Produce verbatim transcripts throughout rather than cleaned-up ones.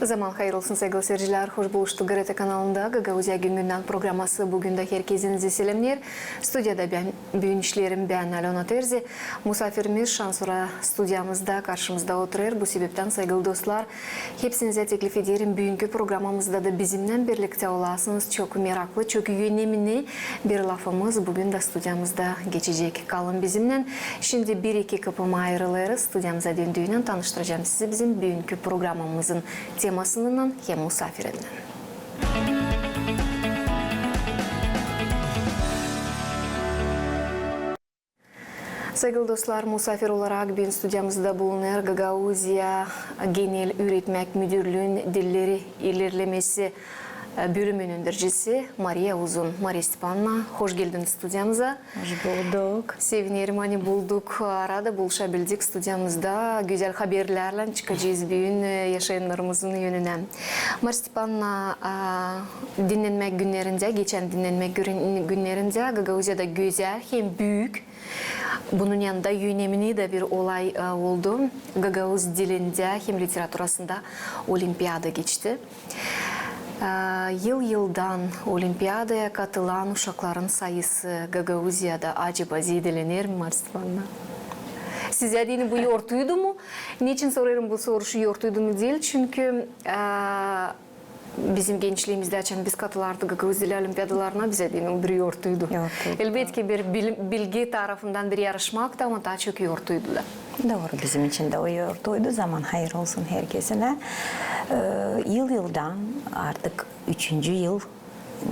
Zaman hayır olsun, saygılı seyircilär. Hoş buluştuk GRT kanalında. Gagauziya gün-gündän programası bu gün dä herkezinizi selämneer. Studiyada bän, büün işleerim bän, Alöna Terzi. Musaafirimiz şansora studiyamızda, karşımızda oturêr. Bu sebeptän, saygılı dostlar, hepsinizä teklif ederim, büünkü programamızda da bizimnän birliktä olasınız. Çok meraklı, çok önemli bir lafımız bu gün dä studiyamızda geçecek. Kalın bizimnän. Şindi bir-iki kıpıma ayırılêrız. Studiyamıza döndüynän tanıştıracam sizi bizim büünkü programamızın temasınnan hem musaafirinnän. Saygılı dostlar, musaafir olarak büün studiyamızda bulunêr Gagauziya genel üüretmäk müdürlüün dilleri ilerlemesi, e, bölümün öndercisi Mariya Uzun. Mariya Stepanovna, hoş geldin studiyamıza. Hoş bulduk. Sevinerim, ani bulduk, arada buluşabildik studiyamızda. Gözäl haberlärlän çıkacez büün, e, yaşayannarımızın önünä. Mariya Stepanovna, a, dinnenmäk günnerindä, geçän dinnenmäk gün-, günnerindä Gagauziyada gözäl hem büük, bunun yanında önemli dä bir olay, e, oldu. Gagauz dilindä hem literaturasında olimpiada geçti. E, yıl-yıldan olimpiadaya katılan uşakların sayısı Gagauziyada acaba zeedelener mi, Mariya Stepanovna? Sizä deyni bu yortuydu mu? Neçin sorêrım bu soruşu, yortuydu mu diil? Çünkü, e, bizim gençliimizdä, açan biz katılardık gagauz dili olimpiadalarına, bizä deyni o bir yortuydu. Yortuydu. Elbetki, bir bil-, bilgi tarafından bir yarışmaktı, ama taa çok yortuydu da. Dooru, bizim için dä o yortuydu. Zaman hayır olsun herkezinä. E, yıl-yıldan artık üçüncü yıl,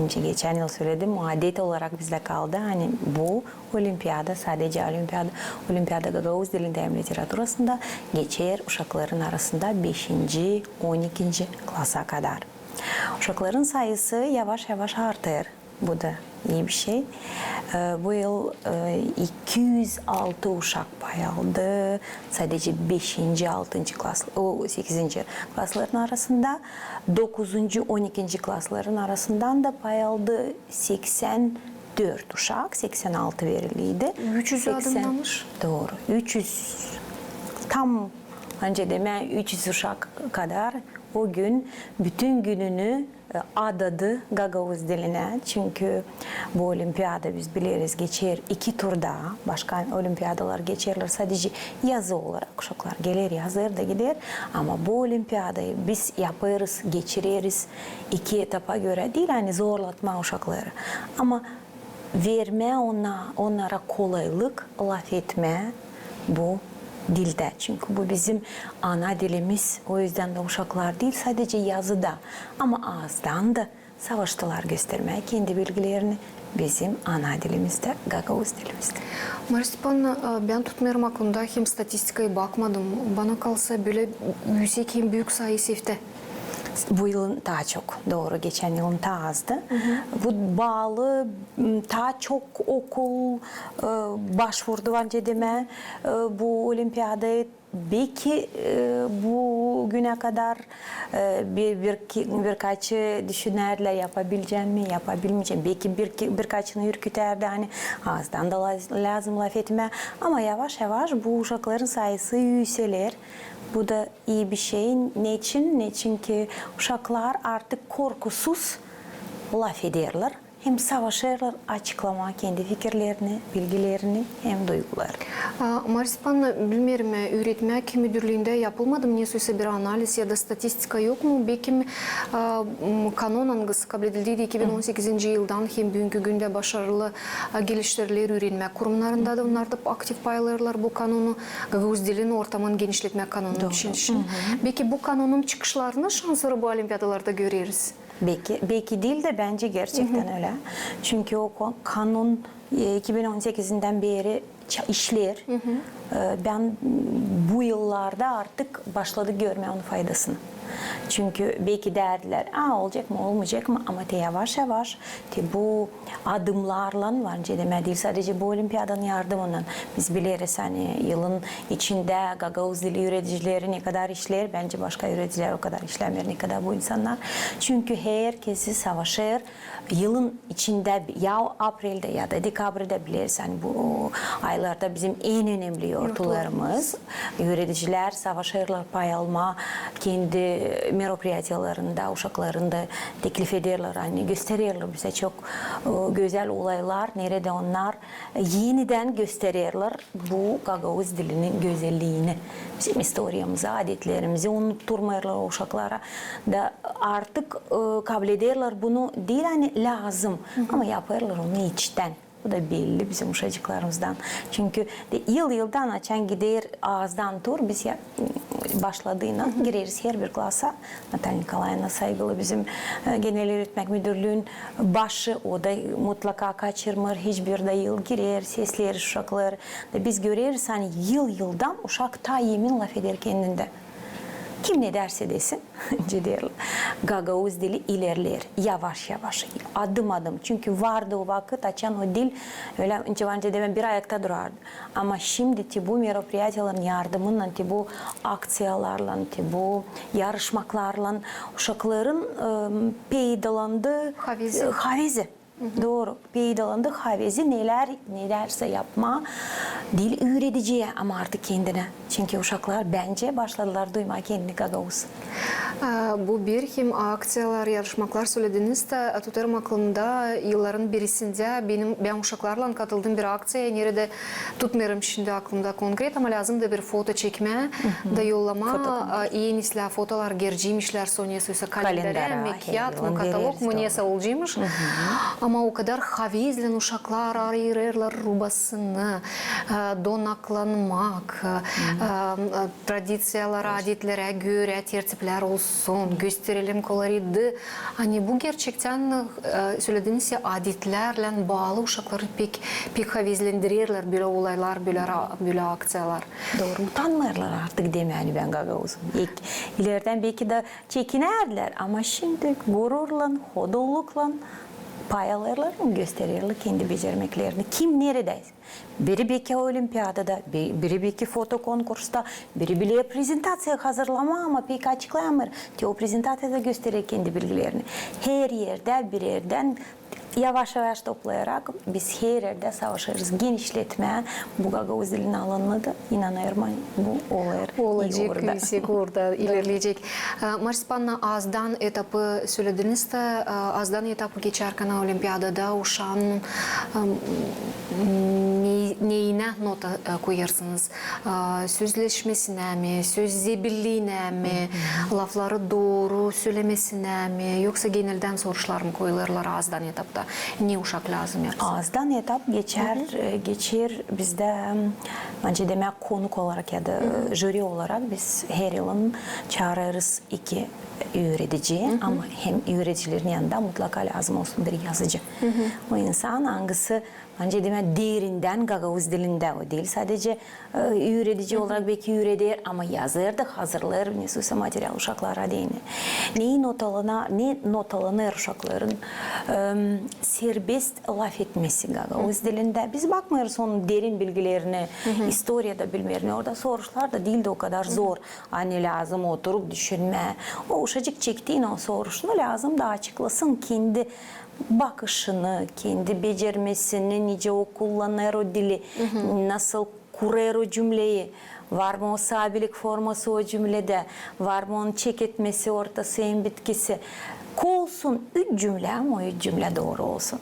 nicä geçän yıl söledim, o adet olarak bizdä kaldı. Ani bu olimpiada, sadece olimpiada, olimpiada gagauz dilindä hem literaturasında geçer uşakların arasında beşinci, on ikinci klasa kadar. Uşakların sayısı yavaş-yavaş artır. Bu da ii bir şey. E, bu yıl, e, iki üz altı uşak pay aldı. Sadece beşinci, altıncı klas, o, sekizinci klasların arasında. Dokuzuncu, on ikinci klasların arasından da pay aldı seksän dört uşak, seksän altı veriliydi. Üç üz adındanmış. Dooru. Üç üz, tam, nicä demää, üç üz uşak kadar o gün bütün gününü, e, adadı gagauz dilinä. Çünkü bu olimpiada, biz bileriz, geçer iki turda. Başka olimpiadalar geçerlär sadece yazı olarak. Uşaklar geler, yazêr da gider. Ama bu olimpiadayı biz yapêrız, geçireriz iki etapa görä diil, ani zorlatmaa uşakları, ama vermää ona-, onnara kolaylık lafetmää bu dildä. Çünkü bu bizim ana dilimiz. O üzdän dä uşaklar diil sadece yazıda, ama aazdan da savaştılar göstermää kendi bilgilerini bizim ana dilimizdä, gagauz dilimizdä. Mariya Stepanovna, bän tutmêêrım aklımda, hem statistikayı bakmadım. Bana kalsa, bölä üüsek hem büük sayı seftä. Bu yılın taa çok, dooru, geçän yılın taa azdı. Bu baalı, m, taa çok okul, e, başvurdu, nicä demää, e, bu olimpiadaya. Beki, e, bu günä kadar, e, bir, bir, birkaçı düşünärdilär, yapabilecäm mi, yapabilmeyecäm. Beki bir, birkaçını ürkütärdi, ani aazdan da laz-, lääzım lafetmää. Ama yavaş-yavaş bu uşakların sayısı üüseler. Bu da ii bir şey. Neçin? Neçinki uşaklar artık korkusuz lafederlär. Hem savaşêrlar açıklamaa kendi fikirlerini, bilgilerini hem duygularını. A, Mariya Stepanovna, bilmeerim, e, üüretmäk müdürlüündä yapılmadı mı nesoysa bir analiz ya da statistika yok mu? Beki, a, m, kanon, angısı kabledildiydi iki bin on sekizinci yıldan hem büünkü gündä başarılı, a, geliştiriler üürenmäk kurumnarında da, onnar da aktiv pay alêrlar bu kanonu, gagauz dilin ortamını genişletmäk kanonu için. Beki bu kanonun çıkışlarını şansora bu olimpiadalarda göreriz. Beki, beki diil dä, bence gerçektän ölä. Çünkü o ko-, kanon, e, iki bin on sekizindän beeri ça-, işleer. E, bän bu yıllarda artık başladım görmää onun faydasını. Çünkü beki derdilär, a, olacek mı, olmayacek mı, ama te yavaş-yavaş, te bu adımnarlan, var nicä demää, diil sadece bu olimpiadanın yardımınnan. Biz bileriz, ani yılın içindä gagauz dili üüredicileri ne kadar işleer, bence başka üüredicilär o kadar işlämeer, ne kadar bu insannar. Çünkü herkezi savaşêr yılın içindä, ya apreldä, ya da dekabrdä, bileriz, ani bu aylarda bizim en önemli yortularımız. Üüredicilär savaşêrlar pay almaa kendi e, meropriyatiyalarında uşakların da teklif ederlär, ani göstererlär bizä çok, e, gözäl olaylar, neredä onnar, e, enidän göstererlär bu gagauz dilinin gözelliini. Bizim istoriyamızı, adetlerimizi unutturmêêrlar o uşaklara. Da artık, e, kablederlär bunu diil ani lääzım, ama yapêrlar onu içtän. Bu da belli bizim uşacıklarımızdan. Çünkü de yıl-yıldan açan gider, azdan tur, biz ya, başladıynan gireriz herbir klasa. Natalya Nikolayevna, saygılı bizim, e, genel öretmennik müdürlüün başı, o da mutlaka kaçırmêêr, hiçbir dä yıl girer, sesleeriz uşakları. Da biz göreriz, ani yıl-yıldan uşak taa emin lafeder kendindä. Kim ne därsä desin, öncä deerlär, gagauz dili ilerleer, yavaş-yavaş, adım-adım. Çünkü vardı o vakıt, açan o dil ölä, öncä, öncä demää, bir ayakta durardı. Ama şindi te bu meropriyatiyaların yardımınnan, te bu akţiyalarlan, te bu yarışmaklarlan uşakların, e, peydalandı, havezi. Dooru. Peydalandı havezi, nelär, nelärsä yapmaa, diil üürediciyä, ama artık kendinä. Çünkü uşaklar, bence, başladılar duymaa kendini gagauz. A, bu bir hem akţiyalar, yarışmaklar sölediniz dä, tutêrım aklımda, yılların birisindä benim, bän uşaklarlan katıldım bir akţiyaya, neredä tutmêêrım şindi aklımda konkret, ama lääzımdı bir foto çekmää da yollamaa, a, en islää fotolar gerçiymişlär, sora nesä kalendarä mı, kiyat mı, katalog mı, nesä olacıymış. Ama o kadar havezlän uşaklar ayırêrlar rubasını, e, donaklanmak, e, e, tradiţiyalara, adetlerä görä tertiplär olsun, gösterelim koloridi. Ani bu gerçektän, e, sölediniz ya, adetlärlän baalı uşakları pek, pek havezlendirerlär bölä olaylar, bölä ra-, bölä akţiyalar. Dooru, utanmêêrlar artık demää, ani bän gagauzum. Ek, ileridän beki dä çekinärdilär, ama şindi gururlan, hodulluklan pay alêrlar, göstererlär kendi becermeklerini. Kim neredä. Biri beki olimpiadada, bi-, biri beki fotokonkursta, biri bilä prezentaţiya hazırlamaa, ama pek açıklayamêêr. Te o prezentaţiyada gösterer kendi bilgilerini. Her erdä birerdän yavaş-yavaş toplayarak biz her erdä savaşêrız genişletmää bu gagauz dilin alanını da, inanêrım, bu olêr. Olacek, üüsek orada ilerleyecek. E, Marisa Stepanovna, azdan etapı sölediniz dä, e, azdan etapı geçärkän olimpiadada uşaan, e, ne-, neyinä nota, e, koyêrsınız? E, sözleşmesinä mi, söz zebilliinä mi, lafları dooru sölemesinä mi, yoksa geneldän soruşlar mı koyulêrlar azdan etapta? Ne uşak lääzım yapsın? Azdan etap geçer, e, geçer bizdä, m, bence demää, konuk olarak ya da, e, jüri olarak biz her yılın çaarêrız iki üüredici, ama hem üüredicilerin yanında mutlaka lääzım olsun bir yazıcı. O insan, angısı, bence demää, derindän gagauz dilindä, o diil sadecä e, üüredici olarak beki üüreder, ama yazêr da, hazırlêêr nesä material uşaklara deyni. Neyi notalana-, ne notalanêr uşakların, em, serbest lafetmesi gagauz dilindä. Biz bakmêêrız onun derin bilgilerini, istoriyada bilmerini. Orada soruşlar da diil dä o kadar zor. Ani lääzım oturup düşünmää. O uşacık çektiynän o soruşunu lääzım da açıklasın kendi bakışını, kendi becermesini, nicä o kullanêr o dili, nasıl kurêr o cümleyi, var mı o sabilik forması o cümledä, var mı onun çeketmesi, ortası hem bitkisi. Kolsun üç cümlä, ama o üç cümlä dooru olsun.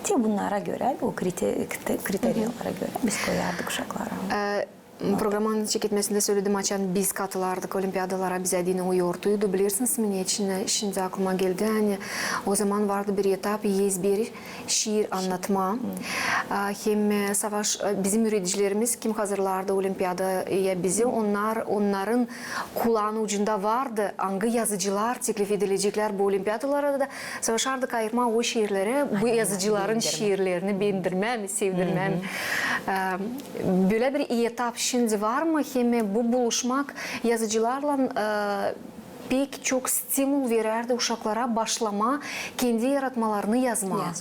Te bunnara görä, o krite-, krite-, kriteriyalara görä biz koyardık uşaklara. E, programanın çeketmesindä söledim, açan biz katılardık olimpiadalara, bizä deyni o yortuydu. Bilersiniz mi, neçin şindi aklıma geldi? Ani o zaman vardı bir etap, ezber şiir annatma. A, hem, e, savaş, e, bizim üüredicilerimiz, kim hazırlardı olimpiadaya bizi, onnar, onnarın kulağın ucunda vardı, angı yazıcılar teklif edileceklär bu olimpiadalara da. Savaşardık ayırmaa o şiirleri, bu yazıcıların şiirlerini beendirmää mi, sevdirmää mi. E, bölä bir etap şindi var mı? Hem bu buluşmak yazıcılarlan, e, pek çok stimul verärdi uşaklara başlamaa kendi yaratmalarını yazmaa.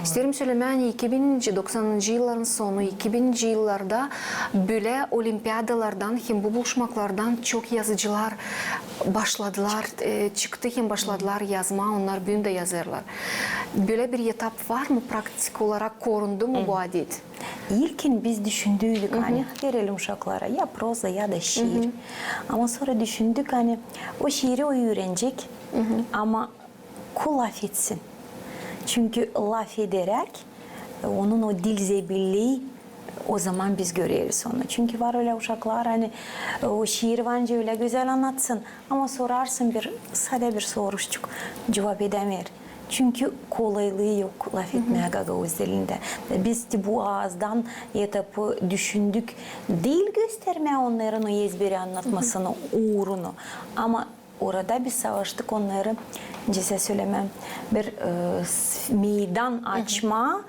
İsteerim sölemää, ani iki bininci, doksanıncı yılların sonu, iki bininci yıllarda bölä olimpiadalardan hem bu buluşmaklardan çok yazıcılar başladılar, e, çıktı hem başladılar yazmaa, onnar büün dä yazêrlar. Bölä bir etap var mı, praktik olarak korundu mu bu adet? İlkin biz düşündüydük, ani verelim uşaklara ya proza, ya da şiir. Ama sora düşündük, ani o şiiri o üürenecek, ama ku lafetsin. Çünkü lafederäk, e, onun o dil zebilliini, o zaman biz göreriz onu. Çünkü var ölä uşaklar, ani, e, o şiiri var nicä ölä gözäl annatsın, ama sorarsın bir, sade bir soruşçuk, cuvap edämeer. Çünkü kolaylıı yok lafetmää gagauz dilindä. Biz te bu aazdan etapı düşündük, diil göstermää onnarın o ezberi annatmasını, uurunu, ama orada biz savaştık onnarı, nicä sölemää, bir, e, s-, meydan açmaa,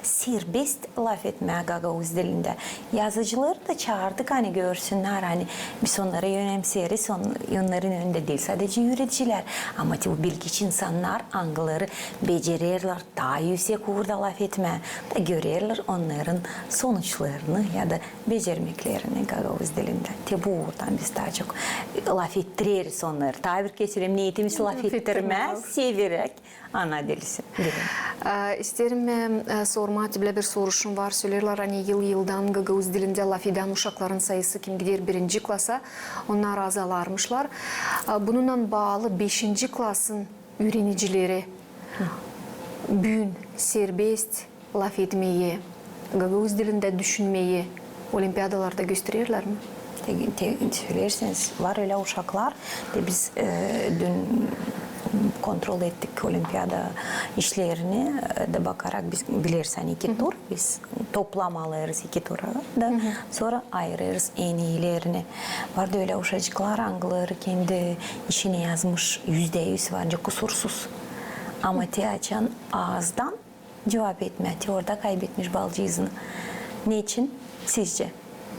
serbest lafetmää gagauz dilindä. Yazıcıları da çaardık, ani görsünnär, ani biz onnarı önemseeriz, on-, onnarın önündä diil sadecä üüredicilär, ama te bu bilgiç insannar, angıları becererlär taa üüsek uurda lafetmää, da görerlär onnarın sonuçlarını ya da becermeklerini gagauz dilindä. Te bu uurdan biz taa çok lafettireriz onnarı. Taa bir kerä söleerim, neetimiz lafettirmää, severäk ana dilini. E, isteerim, e, e, sormaa, te bilä bir soruşum var. Söleerlär, ani yıl-yıldan gagauz dilindä lafedän uşakların sayısı, kim gider birinci klasa, onnar azalarmışlar. E, bununnan baalı beşinci klasın üürenicileri büün serbest lafetmeyi, gagauz dilindä düşünmeyi olimpiadalarda göstererlär mi? Te, te, söleersiniz, var ölä uşaklar, te biz, e, dün kontrol ettik olimpiada işlerini, e, da bakarak biz, bilersin, iki tur, biz toplam alêrız iki tura da sora ayırêrız en iilerini. Var da ölä uşacıklar, angıları kendi işini yazmış üzdä üz, var nicä kusursuz. Ama te açan aazdan cuvap etmää, te orada kaybetmiş balcıızını. Neçin sizcä?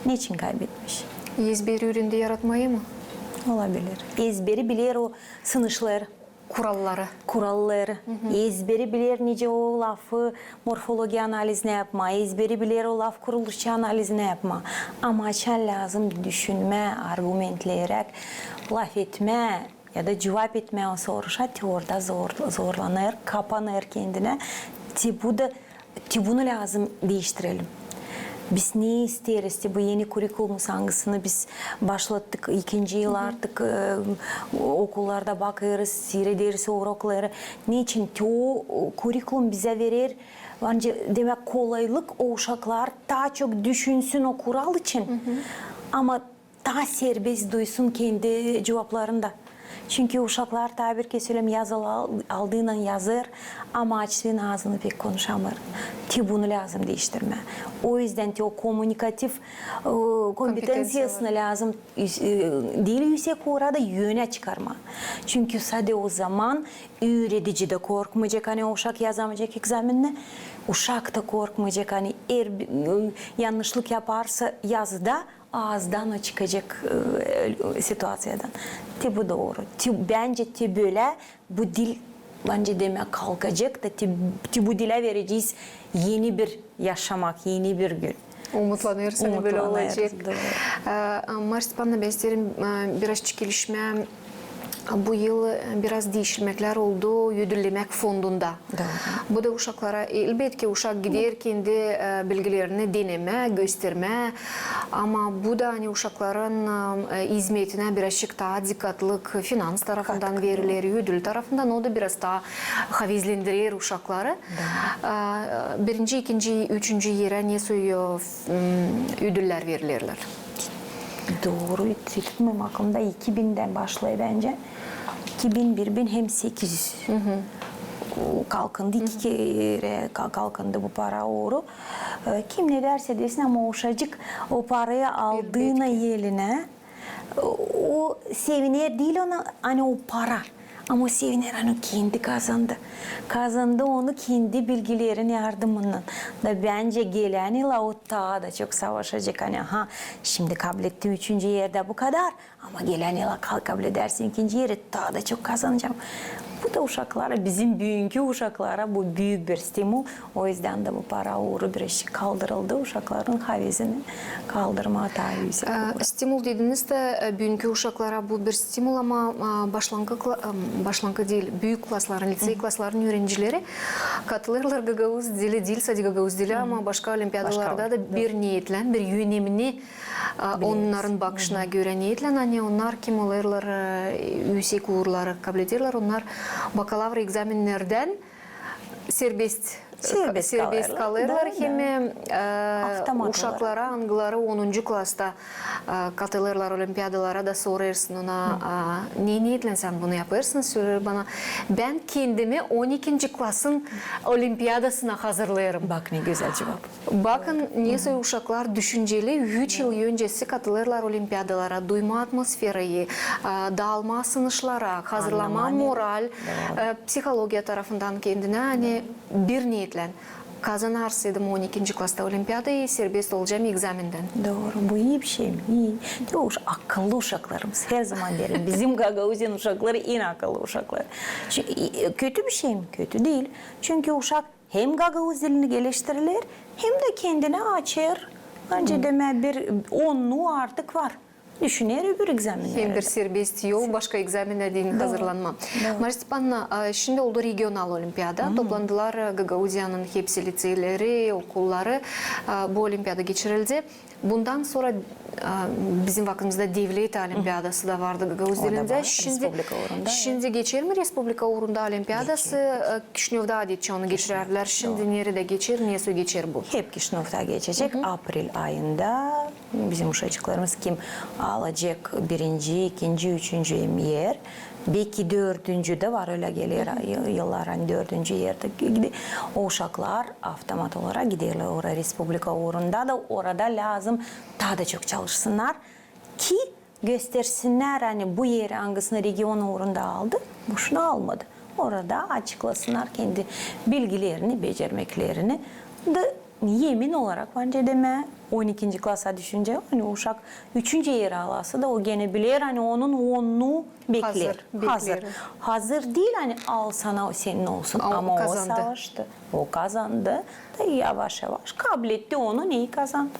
Neçin kaybetmiş? Ezberi üürendi yaratmayı mı? Olabilir. Ezberi biler o sınışları. Kuralları. Kuralları. Ezberi biler nicä o lafı morfologiya analizinä yapmaa, ezberi biler o laf kuruluşu analizinä yapmaa. Ama açan lääzım düşünmää, argumentleyerek lafetmää ya da cuvap etmää o soruşa, te orada zor-, zorlanêr, kapanêr kendinä. Te bu da, te bunu lääzım diiştirelim. Biz ne isteeriz, te bu eni kurikulumuz, angısını biz başlattık, ikinci yıl artık, e, okullarda bakêrız, siirederiz o urokları. Neçin? Te o, o kurikulum bizä verer, bence, demäk, kolaylık o uşaklar taa çok düşünsün o kural için. Ama taa serbest duysun kendi cuvaplarında. Çünkü uşaklar, taa bir kerä söleerim, yazı al-, aldıynan yazêr, ama açtıın aazını pek konuşamêr. Te bunu lääzım diiştirmää. O üzdän te o komunikativ, e, kompetenţiyasını lääzım üz-, e, diil üüsek uura da önä çıkarmaa. Çünkü sade o zaman üüredici dä korkmayacek, ani o uşak yazamayacek ekzamenini, uşak da korkmayacek, ani eer bi-, e, yannışlık yaparsa yazıda, aazdan o çıkacek, e, situaţiyadan. Te bu dooru. Te, bence, te bölä bu dil, bence, demäk, kalkacek da te, te bu dilä verecez eni bir yaşamak, eni bir gün. Umutlanêrız, ani bölä olacek. Umutlanêrız, dooru. E, Marişka Stepanovna, bän isteerim, e, birazçık ilişmää. Bu yıl, e, biraz diişilmeklär oldu ödüllemäk fondunda. Dooru. Bu da uşaklara, elbetki, uşak gider kendi, e, bilgilerini denemää, göstermää. Ama bu da, ani uşakların, e, izmetinä birazçık taa dikkatlık finans tarafından veriler, ödül tarafından, o da biraz taa havezlendirer uşakları. E, birinci, ikinci, üçüncü erä ne soy, e, ödüllär verilerlär? Dooru, tutmayım aklımda, iki bindän başlêêr bence. İki bin, bir bin hem sekiz üz. Kalkındı, iki kerä ka-, kalkındı bu para uuru. E, kim ne därsä desin, ama uşacık o parayı aldıynan elinä, o seviner diil ona, ani o para. Ama o seviner, ani o kendi kazandı. Kazandı onu kendi bilgilerin yardımınnan. Da bence gelän yıla o taa da çok savaşacek. Ani, aha, şindi kablettim üçüncü erdä bu kadar, ama gelän yıla ka-, kabledersem ikinci eri, taa da çok kazanacam. Bu da uşaklara, bizim büünkü uşaklara bu büük bir stimul. O üzdän dä bu para uuru birazcık kaldırıldı, uşakların havezini kaldırmaa taa üüsek uura. Stimul dediniz dä, e, büünkü uşaklara bu bir stimul, ama, e, başlankı kla-, e, başlankı diil, büük klasların, lisey klasların üürenicileri katılêrlar gagauz dili, diil sade gagauz dili, ama başka olimpiadalarda da bir neetlän, bir önemni, e, onnarın bakışına görä neetlän, ani onnar kim olêrlar, e, üüsek uurları kablederlär, onnar bakalavr egzamennerdän serbest, serbest kalêrlar. Hem, e, uşaklara, angıları onuncu klasta, e, katılêrlar olimpiadalara da sorêrsın ona, e, ne neetlän sän bunu yapêrsın, söleer bana, bän kendimi on ikinci klasın olimpiadasına hazırlêêrım. Bak, ne gözäl cuvap. Bakın, nesoy uşaklar düşünceli, üç yıl öncesi katılêrlar olimpiadalara, duymaa atmosferayı, e, daalmaa sınışlara, hazırlamaa moral, e, psihologiya tarafından kendinä, ani bir neetlän kazanarsa, dedim, on ikinci klasta olimpiadayı, serbest olacam egzamendän. Dooru, bu ii bir şey mi? İi. Te o uş-, akıllı uşaklarımız, herzaman deerim, bizim Gagauziyanın uşakları en akıllı uşakları. Çü-, e, kötü bir şey mi? Kötü diil. Çünkü uşak hem gagauz dilini geliştirer, hem dä kendinä açêr. Bence demää bir onnuu artık var. Düşüner öbür egzamennerdä. Hem bir serbest yol başka egzamennerdän hazırlanmaa. Marya Stepanovna, e, şindi oldu regional olimpiada. Toplandılar, e, Gagauziyanın hepsi liseyleri, okulları, e, bu olimpiada geçirildi. Bundan sora, e, bizim vakıdımızda devlet olimpiadası da vardı gagauz dilindä. Şindi geçer mi respublika uurunda olimpiadası? E, Kişinövda adetçä onu geçirärdilär. Şindi neredä geçer, nesoy geçer bu? Hep Kişinövda geçecek. Aprel ayında bizim uşacıklarımız kim alacek birinci, ikinci, üçüncü er, beki dördüncü dä var, ölä geler yıllar, ani dördüncü erdä gide-, o uşaklar avtomat olarak giderlär ora respublika uurunda da, orada lääzım taa da çok çalışsınnar ki göstersinnär, ani bu eri, angısını region uurunda aldı, boşuna almadı. Orada açıklasınnar kendi bilgilerini, becermeklerini. Da emin olarak, bence demää, on ikinci klasa düşüncä, ani uşak üçüncü eri alası da o genä biler, ani onun onnuu bekleer. Hazır. Hazır diil, ani al sana, o senin olsun. Ama o savaştı. O kazandı. Da yavaş-yavaş kabletti onu, neyi kazandı.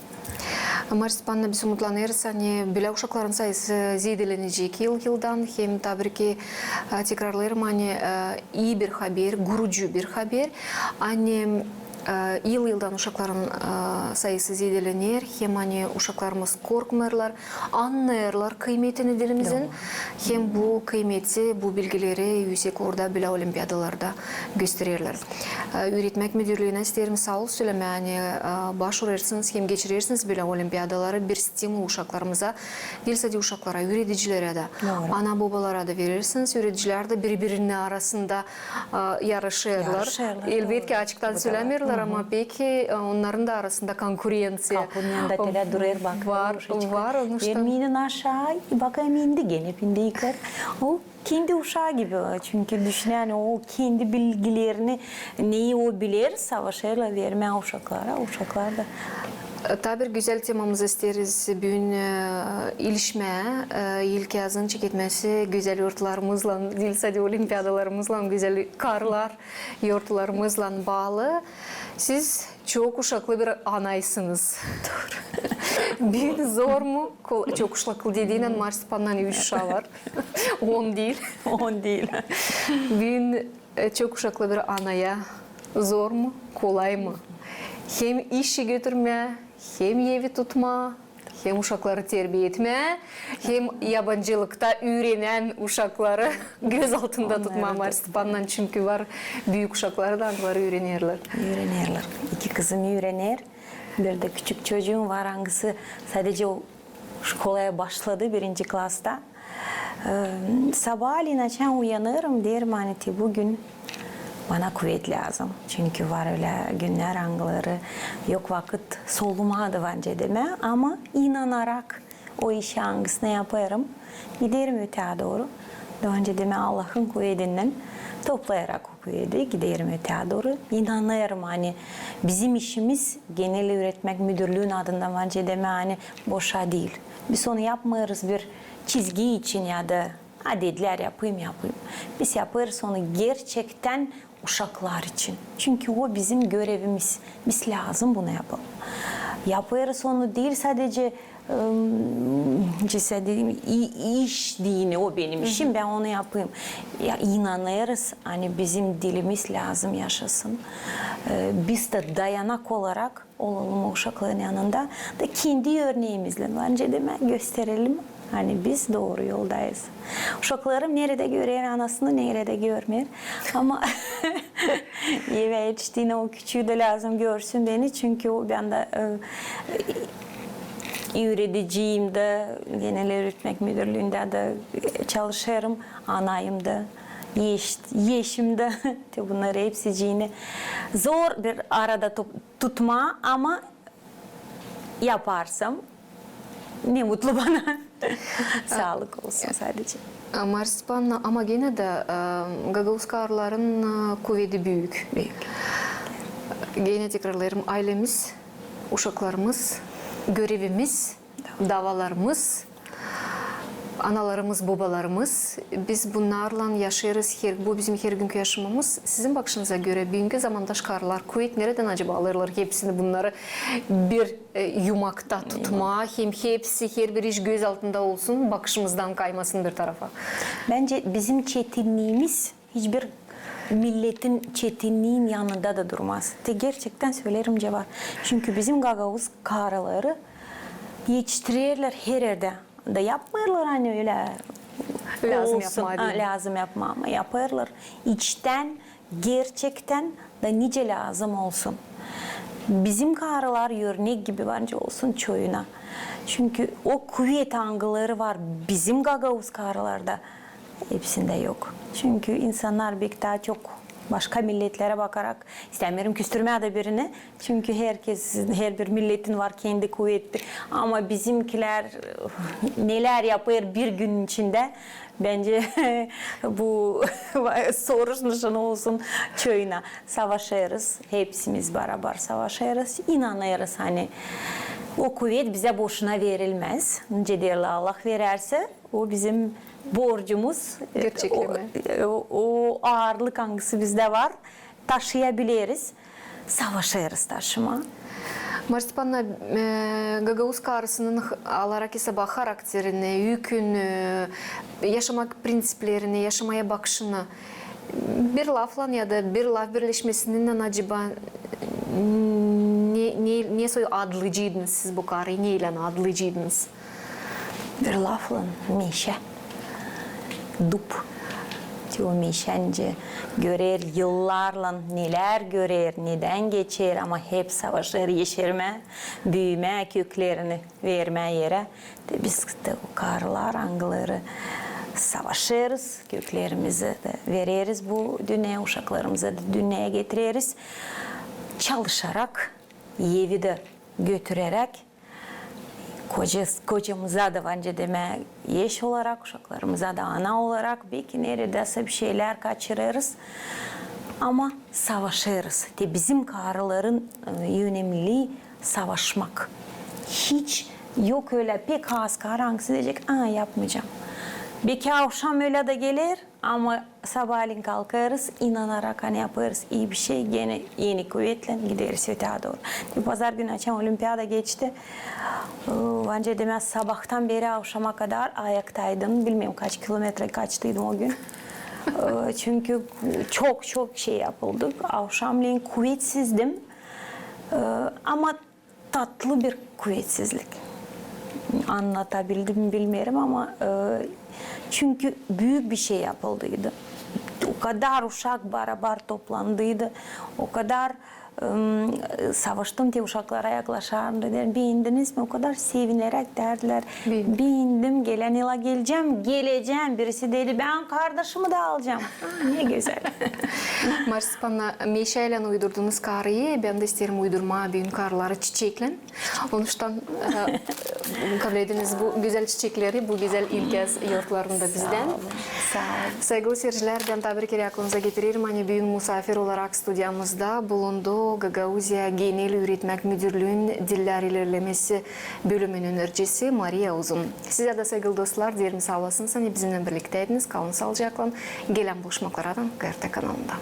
Marya Stepanovna, biz umutlanêrız, ani bölä uşakların sayısı zeedelenecek yıl-yıldan. Hem taa bir kerä, e, tekrarlêêrım, ani, e, ii bir haber, gurucu bir haber. Ani, e, yıl-yıldan uşakların, e, sayısı zeedelener. Hem ani uşaklarımız korkmêêrlar, annêêrlar kıymetini dilimizin. Hem bu kıymeti, bu bilgileri üüsek uurda bölä olimpiadalarda göstererlär. E, üüretmäk müdürlüünä isteerim saa ol sölemää, ani, e, başvurersınız hem geçirersiniz bölä olimpiadaları, bir stimul uşaklarımıza, diil sade uşaklara, üüredicilerä dä, ana-bobalara da verersiniz. Üüredicilär dä biri-birinin arasında, e, yarışêrlar. Elbetki, açıktan sölämeerlär, ama pek, e, onnarın da arasında konkurenţiya. Kapının yanında telä durêr, bakêr, var, onuştan. Vermeynin aşaa, bakayım, indi genä pindi yıkar. O kendi uşaa gibi, çünkü düşüner, ani o kendi bilgilerini, neyi o biler, savaşêrlar vermää uşaklara, uşaklar da. Taa bir gözäl temamızı isteeriz büün, e, ilişmää, e, ilkyazın çeketmäsi gözäl yortularımızlan, diil sade olimpiadalarımızlan, gözäl karlar yortularımızlan baalı. Siz çok uşaklı bir anaysınız. Dooru. Büün zor mu? Kol-, çok uşaklı dediynän, Marya Stepanovnanın üç uşaa var. On diil. On diil. Büün, e, çok uşaklı bir anaya zor mu, kolay mı? Hem işi götürmää, hem evi tutmaa, hem uşakları terbiya etmää, hem yabancılıkta üürenän uşakları göz altında tutmaa, Marya Stepanovnanın, çünkü var büük uşakları da, angıları üürenerlär. Üürenerlär. İki kızım üürener. Bir dä küçük çocuum var, angısı sadece o şkolaya başladı, birinci klasta. E, sabaalän açan uyanêrım, deerim, ani te büün bana kuvet lääzım. Çünkü var ölä günnär, angıları yok vakıt solumaa da, bence demää, ama inanarak o işi, angısını yapêrım, giderim ötää dooru. Da bence demää, Allahın kuvedindän toplayarak o kuvedi, giderim ötää dooru. İnanêrım, ani bizim işimiz genel üüretmäk müdürlüün adından, bence demää, ani boşa diil. Biz onu yapmêêrız bir çizgi için ya da Ha, dedilär, yapayım, yapayım. Biz yapêrız onu gerçektän uşaklar için. Çünkü o bizim görevimiz. Biz lääzım bunu yapalım. Yapêrız onu diil sadece, ım, cesedi, i-, iş deyni, o benim işim, bän onu yapayım. Ya, inanêrız, ani bizim dilimiz lääzım yaşasın. E, biz dä dayanak olarak olalım o uşakların yanında. Da kendi örneemizlän, bence, demää, gösterelim, ani biz dooru yoldayız. Uşaklarım neredä görer anasını, neredä görmeer. Ama evä etiştiinä o küçüü dä lääzım görsün beni, çünkü o bendä, e, üürediciyim dä, genel öğretmek müdürlüündä dä, e, çalışêrım, anayım da, eş-, eşim dä. Te bunnarı hepsicini zor bir arada tup-, tutmaa, ama yaparsam, ne mutlu bana. Saalık olsun sadece. A, Marisa Stepanovna, ama genä dä, e, gagauz karıların, e, kuvedi büük. Büük. Genä tekrarlêêrım, aylemiz, uşaklarımız, görevimiz, davalarımız, analarımız, bobalarımız, biz bunnarlan yaşêêrız, her, bu bizim hergünkü yaşamamız. Sizin bakışınıza görä, büünkü zamanda karılar kuvet neredän acaba alêrlar hepsini bunnarı bir, e, yumakta tutmaa, hem hepsi, herbir iş göz altında olsun, bakışımızdan kaymasın bir tarafa? Bence bizim çetinniimiz hiçbir milletin çetinniin yanında da durmaz. Te gerçektän söleerim, cevap. Çünkü bizim gagauz karıları etiştirerlär her erdä. Da yapmêêrlar, ani ölä lääzım olsun, yapmaa, a, diil, lääzım yapmaa, ama yapêrlar içtän, gerçektän da nicä lääzım olsun. Bizim karılar örnek gibi bence olsun çoyuna. Çünkü o kuvet, angıları var bizim gagauz karılarda, hepsindä yok. Çünkü insannar bek taa çok başka milletlerä bakarak, istämeerim küstürmää dä birini, çünkü herkez, herbir milletin var kendi kuveti. Ama bizimkilär nelär yapêr bir günün içindä, bence bu soruşun olsun çoyuna. Savaşêrız, hepsimiz barabar savaşêrız, inanêrız, ani o kuvet bizä boşuna verilmäz. Nicä deerlär, Allah verärsä, o bizim borcumuz, e, gerçeklemää. O, e, o, o aarlık, angısı bizdä var, taşıyabileriz, savaşêrız taşımaa. Marisa Stepanovna, e, gagauz karısının h-, alarak esaba harakterini, ükünü, yaşamak prinţiplerini, yaşamaya bakışını, bir laflan ya da bir laf birleşmesininnän acaba ne, ne, ne soy adlaycıydınız siz bu karıyı, neylän adlaycıydınız? Bir laflan, meşä. Dub. Te o meşä, nicä görer, yıllarlan nelär görer, nedän geçer, ama hep savaşêr yeşermää, büümää, köklerini vermää erä. Te biz dä o karılar, angıları savaşêrız, köklerimizi dä vereriz bu dünneyä, uşaklarımızı da dünneyä getireriz. Çalışarak, evi dä götüreräk, koca-, kocamıza da, bence, demää, eş olarak, uşaklarımıza da ana olarak, beki neredäsä bir şeylär kaçırêrız. Ama savaşêrız. Te bizim karıların, e, önemlii savaşmak. Hiç yok ölä pek az karı, angısı deyecek, a, yapmayacam. Beki avşam ölä dä geler, ama sabaalän kalkêrız, inanarak, ani yapêrız ii bir şey, genä eni kuvetlän gideriz ötää dooru. Te pazar günü açan olimpiada geçti. E, bence, demää, sabahtan beri avşama kadar ayaktaydım. Bilmeerim, kaç kilometre kaçtıydım o gün. E, çünkü çok, çok şey yapıldı. Avşamlän kuvetsizdim. E, ama tatlı bir kuvetsizlik. Annatabildim mi, bilmeerim, ama, e, çünkü büük bir şey yapıldıydı. O kadar uşak barabar toplandıydı, o kadar, ım, savaştım, te uşaklara yaklaşardım, deerim, beendiniz mi? O kadar sevineräk deerdilär, beendim, gelän yıla gelecäm, gelecäm. Birisi dedi, bän kardaşımı da alacam. A, ne gözäl. Marisa Stepanovna, meşäylän uydurdunuz karıyı, bän dä isteerim uydurmaa büün karıları çiçeklän. Onuştan, e, kablediniz bu gözäl çiçekleri, bu gözäl ilk kez yortlarında bizdän. Saa olun, saa olun. Saygılı seyircilär, bän taa bir kerä aklınıza getirerim, ani büün musaafir olarak studiyamızda bulundu Gagauziya genel üüretmäk müdürlüün dillär ilerlemesi bölümünün öğreticisi Mariya Uzun. Sizä dä, saygılı dostlar, deerim saa olasınız, ani bizimnän birliktäydiniz. Kalın saalıcaklan. Gelän buluşmaklardan K R T kanalında.